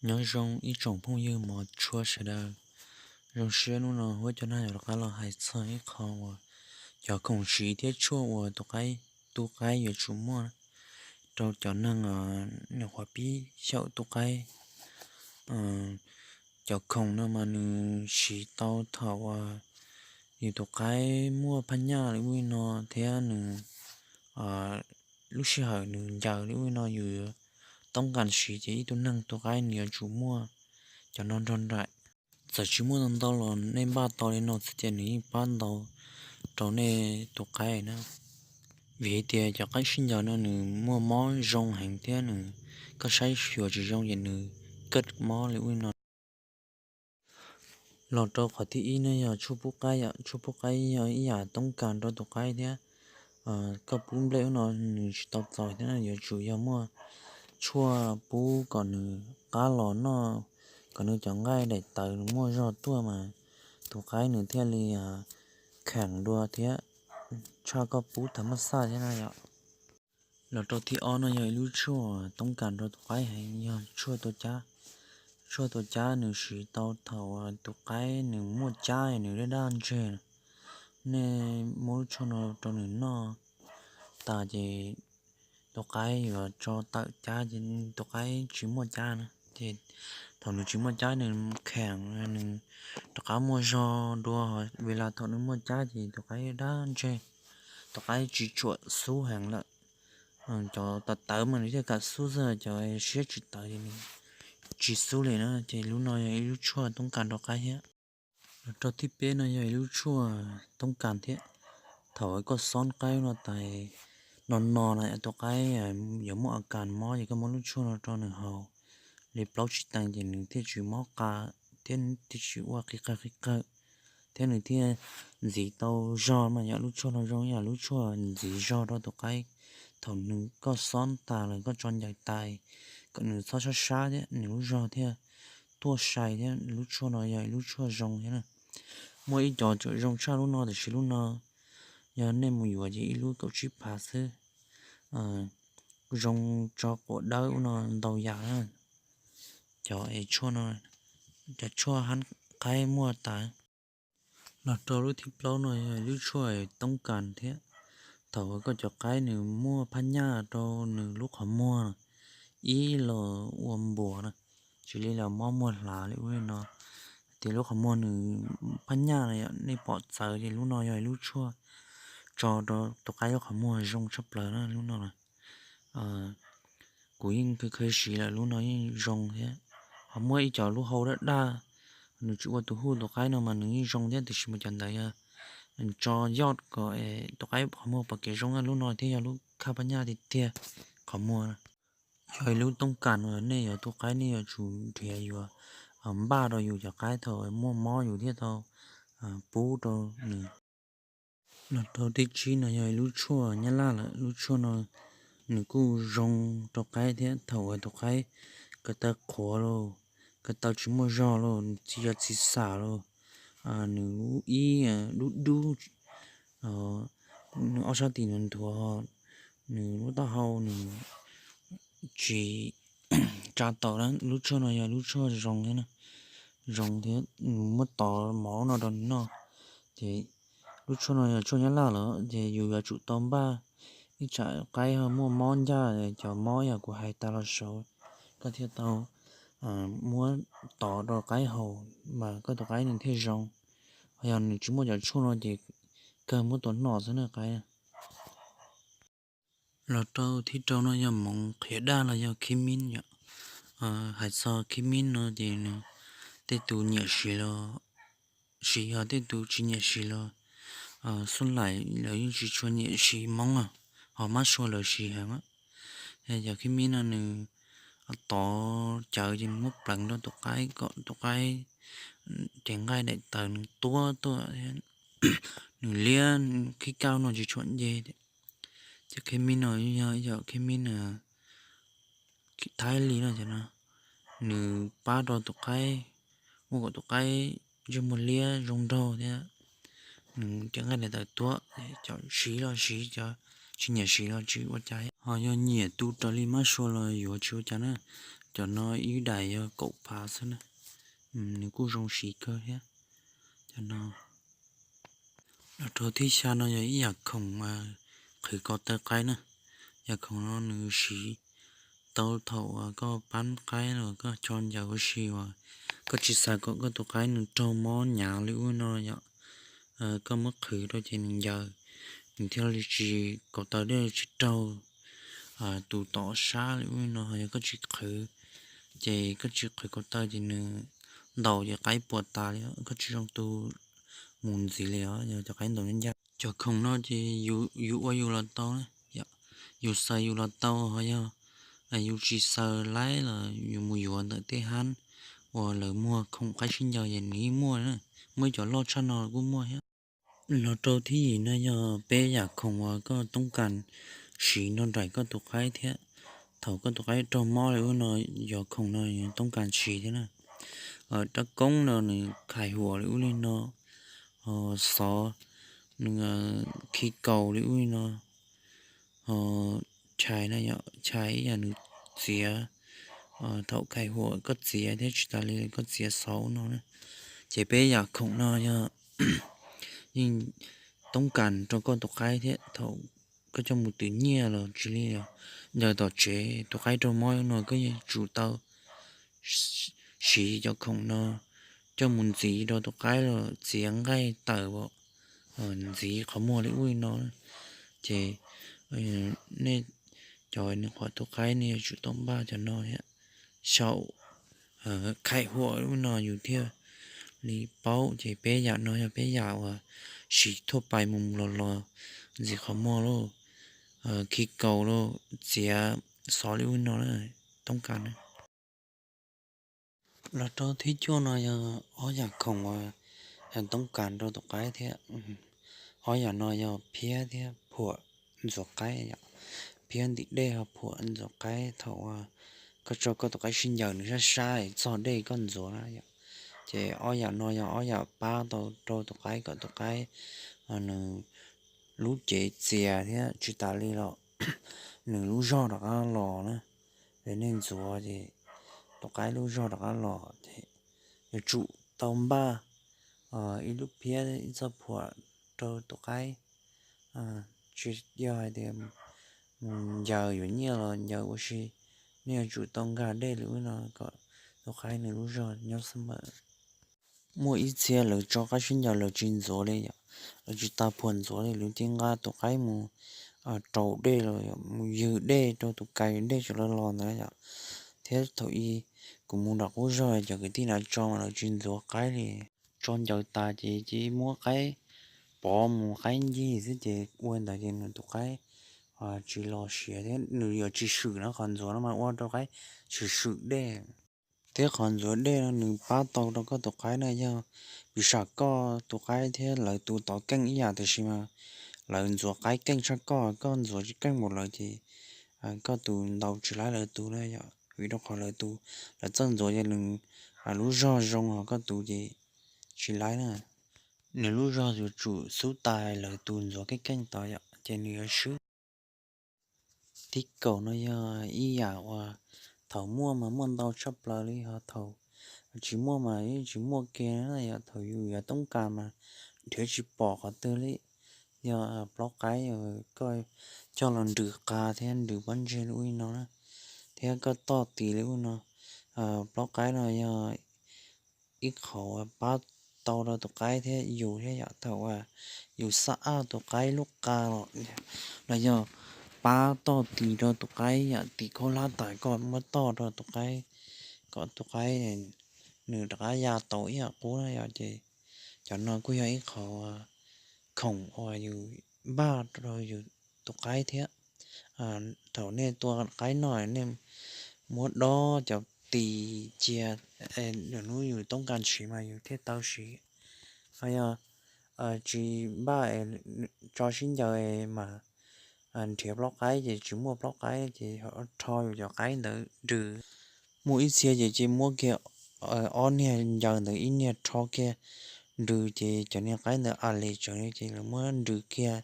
Nyob zoo ib tsoom phooj ywg mos tshua sawv daws. Zoo siab hnub no huab cov neeg yuav rov qab los hais txog ib qho uas cov khoom siv thiab tshuaj uas tus qaib, tub qaib yuav tsum muaj rau cov neeg nyuam qhuav pib xyaum tub qaib. Cov khoom no mas nws siv tau thaum uas yus tus qaib muaj phaj nyaj li ub li no thiab nws lub sij hawm nws ncaws li ub li no yus toob kas siv ces ib tug neeg tus qaib nws yuav tsum muaj cov no nrog nraim. Txawm tsis muaj ntau ntau los nej npaj tau li no xwb ces nws yeej pab ntau rau nej tus qaib na. Vim hais tias cov qaib sib ncaws no nws muaj mob zoo heev thiab nws, koj saib xyuas tsis zoo ces nws kaj mob li ub li no. Los rau qhov thib ib no yog tshuaj pub qaib yom. Tshuaj pub qaib yog ib yam toob kas rau tus qaib thiab. Koj pub nplej ub no nws tsis tau txaus thiab no, yuav tsum yog muaj tshuaj pub kom nws qab los noj, kom nws cov nqaij daim tawv nws muaj zog tuaj mas tus qaib nws thiaj li kheem dua thiab tshaj koj pub tag maj xaj thiab na yom. Los rau thib ob no yog ib lub tshuaj toob kas rau tus qaib heev yog tshuaj tua cab. Tshuaj tua cab nws siv tau thaum tus qaib nws muaj cab nws daj daj ntseg. Nej muab lub tshuaj no rau nws noj tas ces tus qaib yuav tso tawm cab ces tus qaib tsis muaj cab na. Ces thaum nws tsis muaj cab nws kheem, nws rov qab muaj zog dua, vim los thaum nws muaj cab ces tus qaib daj ntseg, tus qaib tsis tshua xub heev lawm. Cov tawv tawv mas nws thiaj kam xub xwb, cov siab tsis tawv ces nws tsis xub li na. Ces lub no yog ib lub tshuaj toob kas rau qaib thiab. Los rau thib peb no yog ib lub tshuaj toob kas thiab. Thaum koj xob qaib no tas no no na tus qaib yuav muaj a kas mob ces koj muab lub tshuaj no rau nws haus li plaub tsib teev ces nws thiaj tsis mob qa thiab thiaj tsis ua qi qawg qi qawg thiab nws thiaj ntxiv tau zog mas yog lub tshuaj no zoo yam lub tshuaj ntxiv zog rau tus qaib. Thaum nws koj xob tas lawm koj tso ncaws tais kom nws txhob sab sab thiab nws lub zog thiaj tuaj sai thiab. Lub tshuaj no yog ib lub tshuaj zoo thiab na. Muaj ib co tseem zoo tshaj lub no tiam sis lub no yog nej mus yuav ces ib lub kaum tsib phav xwb. Zoo tso quav dawb ub no ntau yam na. Cov es tshuaj no, cov tshuaj hab qaib muaj tas. Los rau lub thib plaub no yog lub tshuaj toob kas thiab. Thaum koj cov qaib nws muaj phaj nyaj rau nws lub qhov muag ib los ua npuas na, tsis li los mob muag hlav li ub li no, tias lub qhov muag nws phaj nyaj na yom, nej pom txawv ces lub no yog lub tshuaj tso rau tus qaib lub qhov muag zoo tshaj plaws na lub no. Kuv yeej kheev siv lawm lub no yeej zoo thiab. Ho muaj ib co lub hau daj daj, nws tsis ua tus huj tus qaib no mas nws yeej zoo thiab tiam sis mas cov ntawd yog tso yoj kom tus qaib qhov muag pom kev zoo, lub no thiaj yog lub khaj phaj nyaj tiag tiag qhov muag. Yog ib lub toob kas uas nej yuav tu qaib nej yuav tsum nrhiav yuav npaj rau yus cov qaib thaum muaj mob yus thiaj tau pub rau nws. Los rau thib tsib no yog ib lub tshuaj nyab laj lawm. Lub tshuaj no nws kuj zoo rau qaib thiab. Thaum uas tus qaib ko taw qhuav los, ko taw tsis muaj zog los, txiv yog txiv xam los, nws lub ib dub dub, nws ob sab tis nws nthuav, nws lub taub hau nws tsis tsa taus na, lub tshuaj no yog lub tshuaj zoo thiab na, zoo thiab. Nws muab tov mov no rau nws noj, ces lub tshuaj no yog tshuaj nyab laj lawm ces yus yuav tsum tau npaj. Ib tsam qaib ho muaj mob ncaj, cov mob yog kuv hais tas los saud, koj thiaj tau muab tov rau qaib haus mas koj tus qaib nws thiaj zoo. Ho yog nws tsis muaj cov tshuaj no ces kawg muab tua noj xwb na qaib. Los rau thib rau no yog moov qhiav daj los yog khib mib yom. Hais txog khib mib no ces nws tej tus nyiam siv los siv, ho tej tus tsis nyiam siv los, xub laim lawv yeej tsis tshua nyiam siv moob, ho mab sua lawv siv heev. Cov khib mib no nws tov cawv ces nws muab pleev rau tus qaib kom tus qaib cev nqaij daim tawv nws tuab tuaj, nws liab khib kaj no tsis tshua nce. Cov khib mib no yog ib cov khib mib na, thaib li no, nws pab rau tus qaib, ua kom tus qaib ntsej muag liab zoo nraug thiab. Nws cev nqaij daim tawv tuab, cov siv los siv, cov tsis nyiam siv los tsis ua cas. Ho yog nyiam tu raws li mab sua los yuav tsis ua cas na. Cov no ib daim yog kaum phav xwb na. Nws kuj zoo siv kawg thiab. Cov no, los rau thib xya no yog ib yam khoom qhwv ko taw qaib na. Yam khoom no nws siv tau thaum uas koj pab qaib los koj tso ncaws ua si uas koj tsis xav kom koj tus qaib nws raug mob hnyav li ub no yom. Koj muab qhwv rau ces nws ncaws, nws thiaj li tsis, ko taw thiaj tsis raug tus tom sab li ub no. Yog koj tsis qhwv, ces koj tsis qhwv ko taw ces nws ntaus ces qaib puas tas li, koj tsis zoo tu mus ntxiv li os. Yog cov qaib ntaus ncaj ncaj. Cov khoom no ces yus ua yus los tau, yus xaws yus los tau. Ho yog yus tsis xaws laib los yus mus yuav ntawm tej hab uas lawv muag khoom qaib sib ncaws ces nws yeej muaj, muaj ib cov loj tshaj no kuj muaj thiab. Los rau thib yim no yog peb yam khoom uas koj toob kas siv nrog nraim koj tus qaib thiab. Thaum koj tus qaib raug mob li ub no, yog khoom no toob kas siv thiab na. Rab koob no nws khai huam li ub li no, xov, nws khi kaus li ub li no, chais no yom, chais ib yam nws txiav, thaum khai huam koj txiav thiab tsis tas li koj txiav xov ub no na. Ces peb yam khoom no yog yeej toob kas rau koj tus qaib thiab. Thaum koj coj mus twv nyiaj los tsis li, ncaws tom tsev tus qaib raug mob no koj yeej tsum tau siv cov khoom no coj mus ntxiv rau tus qaib los txiav nqaij tawm ntxiv qhov muag li ub li no. Ces nej cov nws qhuav tus qaib nej yuav tsum tau npaj cov no thiab. Xyaum, khai huam li ub no yus thiaj li paub. Ces peb yam no yog peb yam uas siv thuaj pais mus mus los los ntxiv qhov muag lauj, khi kaus lauj, txiav xov li ub no toob kas na. Los rau thib cuaj no yog ob yam khoom uas toob kas rau tus qaib thiab. Ob yam no yog phiab thiab phuam ntxuav qaib yom. Phiab ntim dej ho phuam ntxuav qaib thaum uas koj tso koj tus qaib sib ncaws nws sab sab txog dej koj ntxuav na yom. Ces ob yam no yog ob yam pab tau rau tus qaib kom tus qaib nws lub cev txias thiab tsis tas li los nws lub zog rov qab los na. Es nej ntxuav ces tus qaib lub zog rov qab los ces yuav tsum tau npaj ib lub phiab ib txoj phuam rau tus qaib. Tsis yog hais tias mus ncaws yuav nyiaj los ncaws ua si, nej yuav tsum tau nkag dej li ub no kom tus qaib nws lub zog nyob xwb mas. Muaj ib txhia lawv tso qaib sib ncaws lawv tsis ntxuav li yom, lawv tsis tas phuam ntxuav li, lawv cia nqa tus qaib mus raus dej los mus ywg dej rau tus kais dej tsaus los los ntawd yom. Thiab thaum ub kuv mus nram qub zog cov kwv tij na tso mas lawv tsis ntxuav qaib li, tso ncaws tas ces cia muab qaib pov mus qaib ncig xwb ces ua ntawd ces nws tus qaib tsis los siav thiab nws yuav tsis swm no, qhov ntxuav no mas ua rau qaib swm swm dej. Thiab qhov ntxuav dej no nws pab tau rau koj tus qaib na yog vim sam koj tus qaib thiab lawv tus tov keej ib yam tiam sis mas lawv ntxuav qaib keej tshaj koj, koj ntxuav tsis keej npaum lawv ces koj tus ntaus tsis laib lawv tus na yom, vim rau qhov lawv tus lawv txawj ntxuav ces nws lub zog zoo ho koj tus ces tsis laib na. Nws lub zog yuav tsum xub tais lawv tus ntxuav keej keej tod yom ces nws yuav swb. Tib kaum no yog ib yam uas thaum muaj mas muaj ntau tshaj plaws li, ho thaum tsis muaj mas yeej tsis muaj kiag na yom. Thaum yus yuav toob kas mas nrhiav tsis pom qhov twg li. Yog plaub qaib, koj coj los nrws qa thiab nrws pob ntseg li ub li no na, thiab koj toj tis li ub no. Plaub qaib no yog ib qho pab tau rau tus qaib thiab yus thiab yom. Thaum uas yus xab ab tus qaib lub qa los, los yog pab toj tis rau tus qaib yom, tis khaub hlab tas koj muab toj rau tus qaib kom tus qaib nws rov qab ya tau ib yam qub na yom. Ces cov no kuj yog ib qho khoom uas yus npaj rau yus tus qaib thiab. Thaum nej tua qaib noj nej muab dob cov tis cia, lwm hnub yus toob kas siv mas yus thiaj tau siv. Ho yog tsis npaj tso sib ncaws mas nrhiav plaub qaib ces tsis muaj plaub qaib ces rho yus cov qaib ntawd nrws. Muaj ib txhia ces cia muab kiag ob niag ncaws ntawd ib niag rho kiag nrws ces cov niag qaib ntawd a li tsev ces lawv muab nrws kiag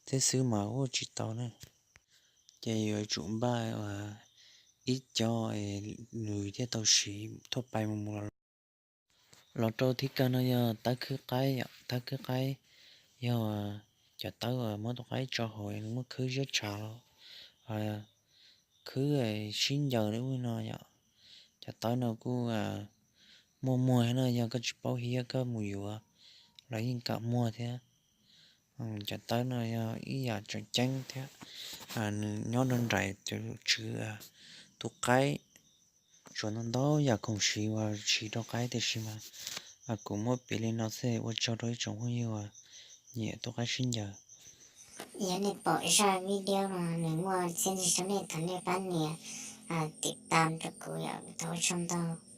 thiab xwb mas ua tsis tau na. Ces yuav tsum npaj ib co nws thiaj tau siv thuaj pais mus mus los los. Los rau thib kawg no yog tawb khwb qaib yom. Tawb khwb qaib yog cov tawb uas muab tus qaib tso hauv muab khwb ziab tshav los, khwb sib ncaws li ub no yom. Cov tawb no kuj muaj muag thiab no, yog koj tsis paub hiab koj mus yuav los yeej kam muag thiab. Cov tawb no yog ib yam tseem ceeb thiab, nws nyob nraim cov tswv tus qaib. Tsuas ntau ntau yam khoom siv uas siv rau qaib, tiam sis mas kuv muab piav li no xwb. Ua tsaug rau ib tsoom phooj ywg uas nyiam tus qaib sib ncaws. Yog nej pom zaj video no nws muaj txiaj ntsig rau nej, thov nej pab nias tim tas rau kuv yom. Thov ua tsaug ntau.